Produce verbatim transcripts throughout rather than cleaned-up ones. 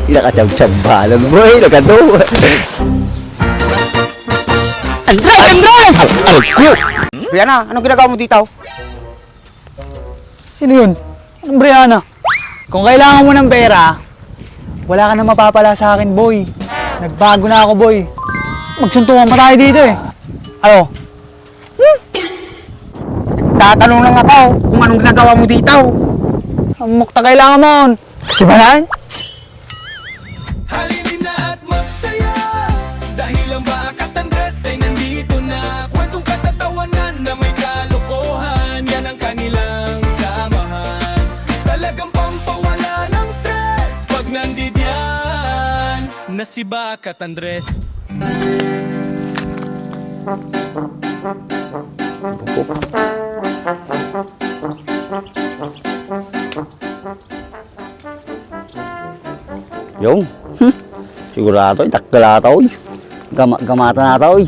Nakachambchambalan mo, eh, nagano? Andres! Andres! Al-, alko! Brianna, anong ginagawa mo dito? Sino yun? Anong Brianna? Kung kailangan mo ng pera, wala ka na mapapala sa akin, boy. Nagbago na ako, boy. Magsuntukan pa tayo dito, eh. Ano? Hmm? Tatanong lang ako kung anong ginagawa mo dito. Ang mukta kailangan mo. Sibanan? Halina na at magsaya, dahil ang Bakat Andres ay nandito na. Kwentong katatawanan na may kalokohan, yan ang kanilang samahan. Talagang pampawala ng stress pag nandidiyan na si Bakat Andres. Yung? Hmm? Sigurado, dakkel ata, oy. Gama-, gamatan ata, oy.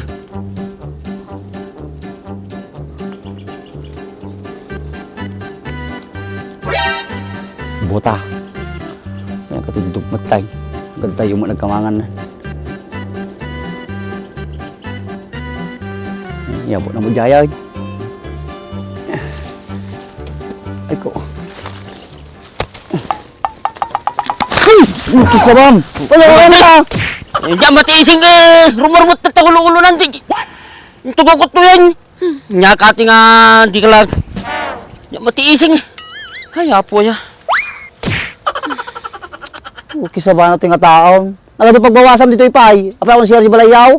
Buta. Yan, katudog matay. Ganda yung mga nagkamangan na. Yabo na mo, Jaya, oy. Ay, ko. Ay! Kisabam! Wala ka na! Eh, diyan, matiising, eh! Rumurmot na tagulo-ulo nanti! Ang tugokot to yan! Nyakati nga, di ka lang. Diyan, matiising, eh! Ay, apo ya. Kisabam na tinga taon. Nagadu pagbawasan dito ipay. Apay akong siyar di balayaw?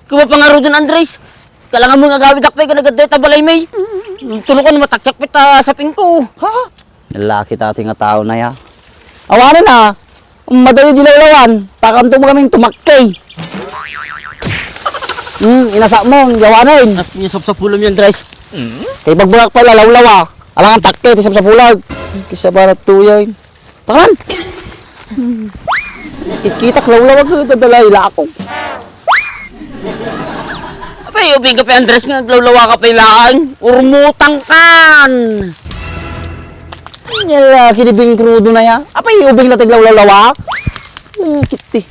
Kumapangarudon, Andres. Kalangan mo nga agawid akpay ka nagad ta balay may. Tulokon matakyak pita sa pingko. Ha? Lalaki ta ti nga tao na ya. Awanen a, madayo di lawlawan, takanto mo kaming tumakke. Hmm, inasa mo, yawanen. At niya sapsapulam yan, Andres. Kay bagbagak pala lawlawa, alangan takke ti sapsapulag. Kisa para tuyoy. Pakan! Kitkitak lawlawag, dadalay lakog. Apay, ubing ka pa, Andres, nga lawlawa ka pa ilaan. Urmutang kan! Ay, lalaki ni Bing Crudo na ya. Apay, ubing na taglawlawlawak. Oh, kitti.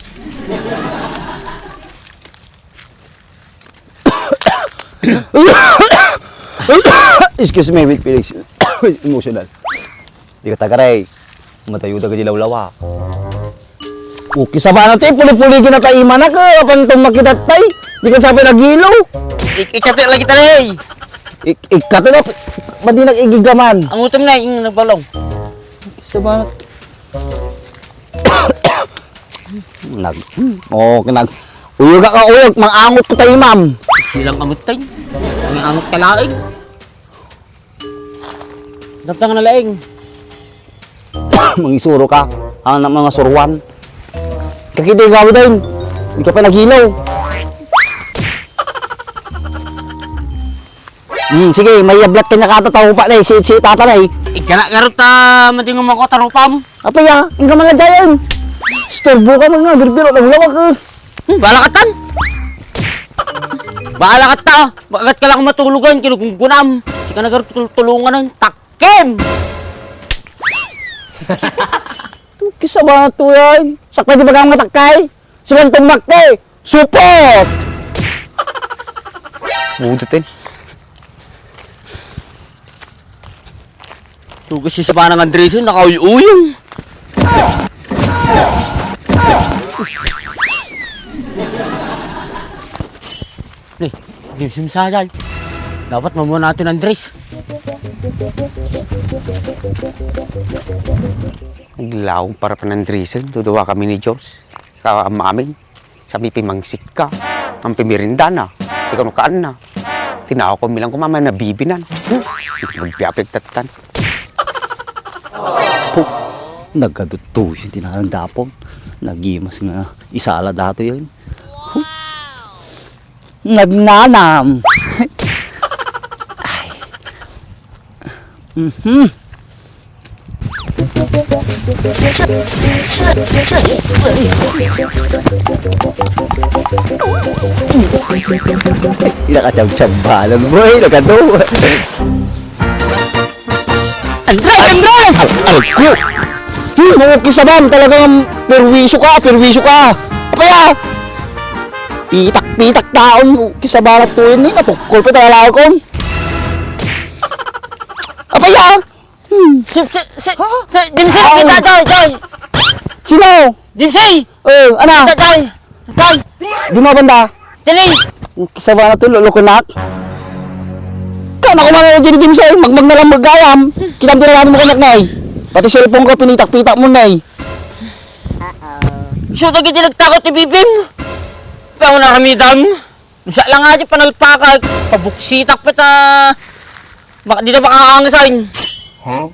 Excuse me, with feelings. Emotional. Di ka tagaray. Matayo da ka di lawlawa. Okay, sabana ti, puli-puli ginataimanak, eh, apan itong makitatay. Di ka sabi nagilo. Ik-, ikati lagi taray. Ik-, ikati na, madi nag-igigaman. Ang utom na, yung nagbalong. Sabana. Nag-, oh, nag-, uyog ka, uyog, mangangot ko tayo, ma'am. Silang amot tayo. Mangangot ka laing. Datang na laing. Mangisuro ka. Ang mga suruan. Kakita yung gawin tayo. Hindi ka pa naghilaw. Hmm, sige, may yablat ka niya kata tao pa na eh. Si, si tata na eh. Ikana karot ta, matingin mo ko, tarupam. Apa ya? Ang kaman na dayon. Istorbo ka man nga, birbiro, naglawag ka. Hmm, bahala ka tan. Bahala ka ta. Bakit ka lang matulugan, kinugunggunam. Sika na garot tul-, tulungan ng takkim. Kisa ba to yan? Sakta di ba kang matakay? Silang tumakay. Support! Budutin. Tugas si Sabanang Andres, eh, nakauyuyong. Ni, di simsayal. Dapat mamuna natin, Andres. Naglawong para pan Andresen, duduwa kami ni George. Ka, am-, amin. Sabi, pimangsik ka. Ang pimirindana. Ikaw no kaan na. Tinaw ko milang kumama na bibinan. Hmm? Magpiyapigtatan. Puh! Nagaduto yung tinarang dapon. Nagimas nga isala dato yun. Huh! Nagnanam! Ay. Mhm. Nakachamba-chambalan mo, eh, nakado. Andres! Andres! Al-, alko! Hmm, makisaban talagang perwisyo ka, perwisyo ka. Apaya! Pitak-pitak taon, kisaban at tuwin ni, natukol pa talaga ako. Apaya! Hmm. Si, si, si, Ha? si, Dimsay, Ay. Kita, Joy, Joy! Sino? Dimsay! Oh, ana? Kita, Joy! Joy! Di mo banda? Tili! Sa ba na to, lulukunak? Kana ko man, Jimmy Dimsay, magmag na lang magayam. Kita mo tinalaman mo kanak na eh. Pati cellphone ko, pinitak-pitak mo na eh. So, lagi di nagtakot ni Bibim. Pero naramidam. Siya lang nga di panalpakag. Pabuksitak pa ta. Baka di na makakangasan. Huh?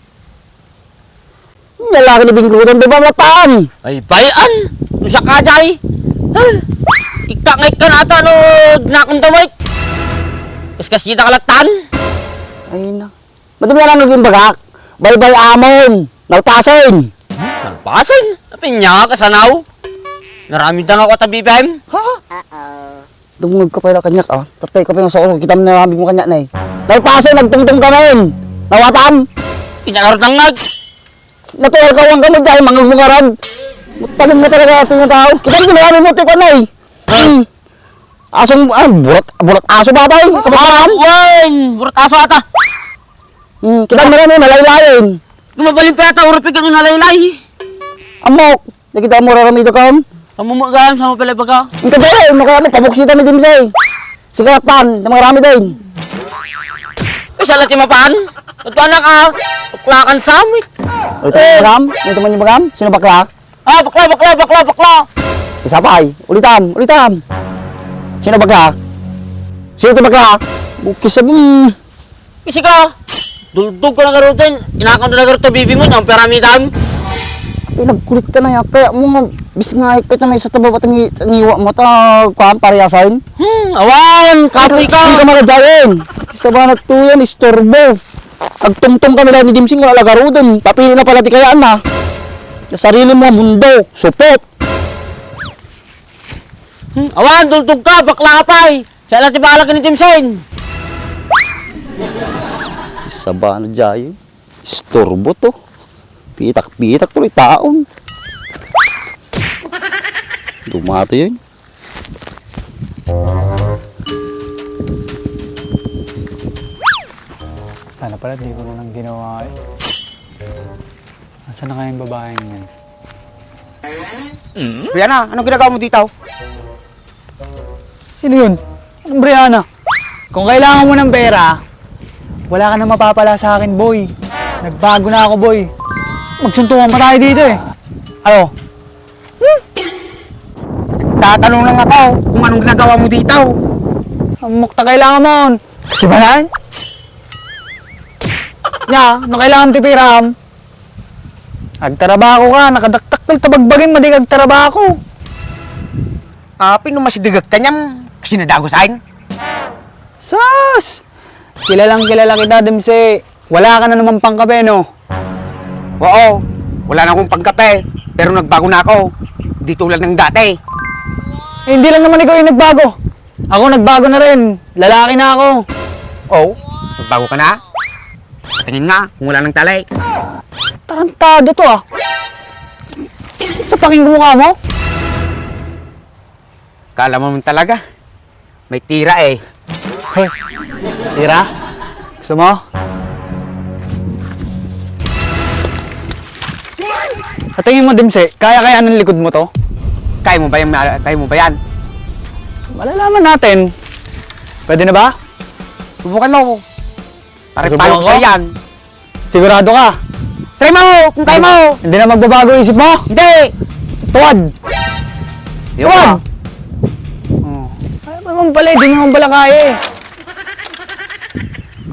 Lalaki ni Bingkrutan, di ba matan? Ay, bayan! Nusa ka, Jay! Ah, ikta nga ikka na ata, no, nakong damay. Kaskasita ka latan. Ay, na. Madumi na naging bagak. Baybay amon. Nalpasin. Nalpasin? Apin niya, kasanaw? Naramid na nga ako at abibem. Ha? Dumungag ka pala kanyak, ah. Tatay ka pa yung sa oras. Kita mo na ramig mo kanyak na eh. Nalpasin, nagtungtong ka na yun. Nawatam. Pinangarot ng nag. Natural ka, huwag ka mo dyan, mangang mungarag. Magpaling mo talaga ating tao. Kita mo, tinarami mo, tikwan na eh. Hmm. Asong, ah, burat, burat aso ba tayo? Kabataan? Wen! Burat aso ata. Hmm, kita mo na, nalaylayan. Gumabalin pa yata, urupig ang nalaylay. Amok, nakita mo, raramida ka, hmm? Kamu mo gayam, sa mo pala baga? Ang kadayo, makaya mo, pabuksita ni Dimsay. Sige, pan, na mga rami din. Eh, sala ti mapan? Ito anak, ah. Tuklakan sa amin. Ito, magam? Ito man yung magam? Sino bakla? Ah, bakla, bakla, bakla, bakla. Isa pa, ay. Ulitam, ulitam. Sino bakla? Sino ti bakla? Bukis sa, hmm. Isi ka. Duldog ka na garutin. Inakam na garutin, bibi mo, nang piramitam. Ay, nagkulit ka na, ya. Kaya mo nga, bis nga, ay, pwede may sa taba, ba't ang i-, ang iwa mo, ta, kuhaan, pariasain? Hmm, awan, kapoy ka. Hindi ka makadyain. Sa banat to yan, istorbo. Nagtungtong kami dahil ni Dimsing, wala lagarutin. Papili na pala ti kayaan na. Sa sarili mo, mundo, supot. Hmm, awan, tultog ka, bakla ka pa eh. Siya lang ti bahala ka ni Dimsing. Saba na dyan. Istorbo to. Pitak-pitak tuloy taon. Dumato yun. Sana pala di ko na lang ginawa eh. Nasaan na kaya yung babaeng yan? Brianna, anong ginagawa mo dito? Sino yun? Anong Brianna? Kung kailangan mo ng pera, wala ka na mapapala sa akin, boy. Nagbago na ako, boy. Magsuntukan pa tayo dito eh. Ano? Hmm? Tatanong lang ako kung anong ginagawa mo dito. Ang mukta kailangan mo. Kasi ba yan? Ya, ano kailangan ti piram? Agtarabako ka, nakadaktakkel ta bagbagim, madi ka agtarabako. Apin no masidegat kaniam, kasi nadagosan. Sus! Kilalang kilala kita, Dimse. Wala ka na naman pangkape, no? Oo, wala na akong pangkape, pero nagbago na ako. Di tulad ng dati. Eh, hindi lang naman ikaw yung nagbago. Ako, nagbago na rin. Lalaki na ako. Oh, nagbago ka na? Tingin nga, kung wala nang tali. Tarantado to, ah. Sa panging mukha mo? Kala mo naman talaga. May tira, eh. Hoy, tira? Gusto mo? Sa tingin mo, Dimse, kaya-kaya ng likod mo to? Kaya mo ba yan? Kaya mo ba yan? Malalaman natin. Pwede na ba? Subukan mo. Pare, subukan ko? Palo ko sa'yo yan. Sigurado ka? Try mo, kung kaya mo. Hindi na magbabago isip mo? Hindi. Tuwad. Di ba? Tuwad. Oh. Ay, naman pala, hindi naman pala kaya eh.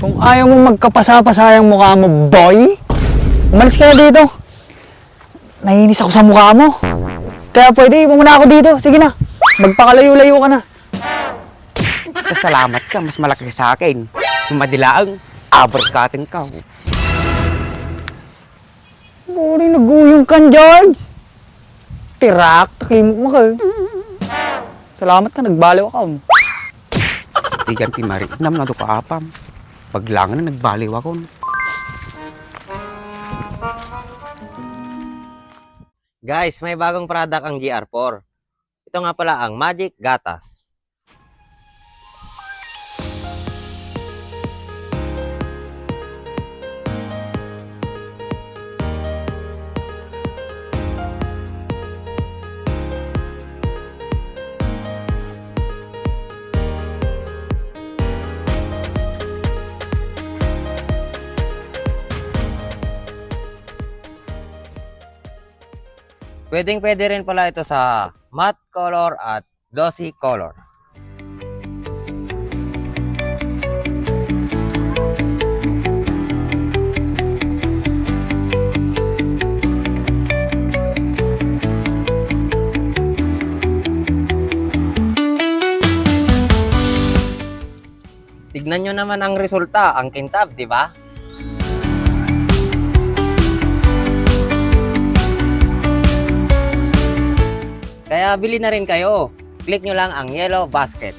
Kung ayaw mo magkapasa-pasayang mukha mo, boy, umalis ka na dito. Nainis ako sa mukha mo. Kaya pwede, iwan mo na ako dito. Sige na. Magpakalayo-layo ka na. Pasalamat ka, mas malaki sa akin. Yung madilaang, aberkating ka. Puri naguyong kan, George. Tirak, takimok mo ka. Salamat ka, nagbaliw ka. Tigan ti mari, inam na do kaapam. Paglangan na nagbaliw akon. Guys, may bagong product ang G R four. Ito nga pala ang Magic Gatas. Pwedeng-pwede rin pala ito sa matte color at glossy color. Tignan nyo naman ang resulta, ang kintab, di ba? Kaya bili na rin kayo. Click nyo lang ang yellow basket.